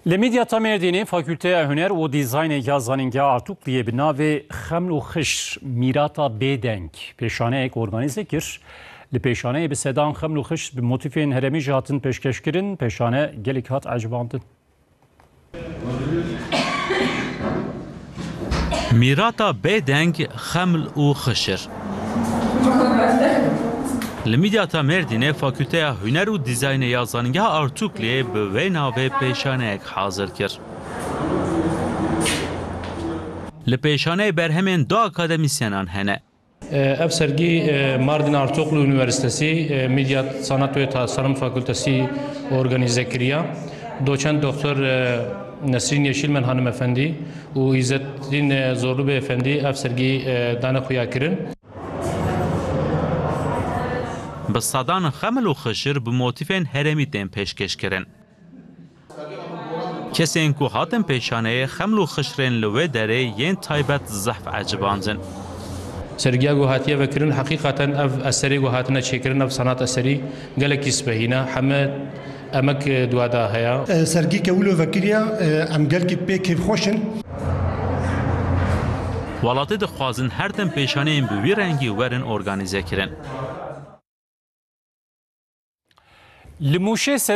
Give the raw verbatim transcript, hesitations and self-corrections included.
Li Midyata Mêrdînê Fakülteya Huner û Dîzaynê ya Zanîngeha Artukliyê bi navê Xeml û Xişr, Mîrata Bêdeng pêşaneyek organîze kir. Li pêşaneyê bi sedan xeml û xişr bi motîfên herêmî jî hatin pêşkêşkirin. Pêşane gelek hat ecibandin. Mîrata Bêdeng, Xeml û Xişir. Li Midyata Mêrdînê Fakülteya Huner û Dîzaynê ya Zanîngeha Artukliyê bi vê navê pêşaneyek hazir kir. Li pêşaneyê berhemên du akademîsyenan hene. Ev sergî, e, Mardin Artuklu Üniversitesi, e, Midyat Sanat ve Tasarım Fakültesi organize kiriya. Doçent Doktor, e, Nesrin Yeşilmen Hanım Efendi û İzzettin, e, Zorlu Bey Efendi ev sergî, e, dane xuya kirin. Bi sedan xemil û xişir bi motîfên herêmî tên pêşkêşkirin. Kesên ku hatin pêşaneyê xeml û xişrên li wê derê yên taybet zehf ecibandin. Sergiya ku hatiye vekirin, heqîqeten ev eserê ku hatine çêkirin, ev sanat eserî gelekî spehî ne. Heme emek, e, di we de heye. E, sergî ke wilo vekiriye, e, em gelkî pê kêfxweş in. Welatî dixwazin her tim pêşaneyên bi wî rengî werin organîze kirin. Li Mûşê